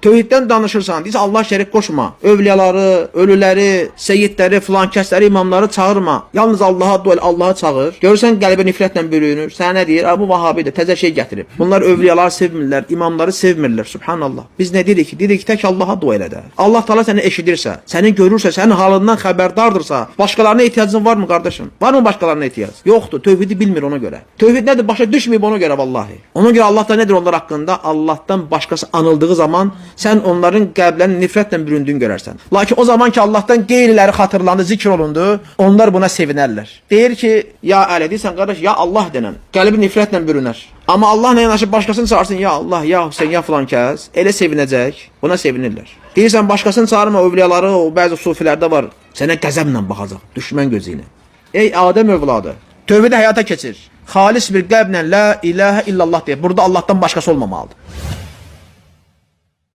Tövhiddən danışırsan, deyirsən Allah şərik qoşma. Övliyaları, ölüləri, seyidləri, filan kəsləri, imamları çağırma. Yalnız Allaha dua el, Allahı çağır. Görürsən qəlbə nifrətlə bürünür. Sənə nə deyir? "A, bu Vahabidir, təzə şey gətirib. Bunlar övliyaları sevmirlər, imamları sevmirlər. Subhanallah. Biz nə deyirik ki? Deyirik ki, tək Allaha dua elə də. Allah Taala səni eşidirsə, səni görürsə, sənin halından xəbərdardırsa, başqalarına ehtiyacın varmı qardaşım? Varmı başqalarına ehtiyac? Yoxdur. Tövhidi bilmir ona görə. Tövhid nədir? Başa düşməyib ona görə vallahi. Ona görə Allah da nədir onlar haqqında? Allahdan başqası anıldığı zaman sən onların qəlblərinin nifrətlə büründüyünü görərsən. Lakin o zaman ki Allahdan qeyriləri xatırlandı, zikr olundu, onlar buna sevinərlər. Deyir ki, ya Əli deyirsən qardaş, ya Allah denən. Qəlbi nifrətlə bürünər. Amma Allahla yanaşı başqasını çağırsın, ya Allah, ya Hüseyn, ya filan kəs, elə sevinəcək. Buna sevinirlər. Deyirsən başqasını çağırma, övliyaları, o bəzi sufilərdə var. Sənə qəzəblə baxacaq, düşmən gözü ilə. Ey Adəm övladı, tövbədə həyata keçir. Xalis bir qəlblə la ilahə illallah deyə. Burada Allahdan başqası olmamalıdır.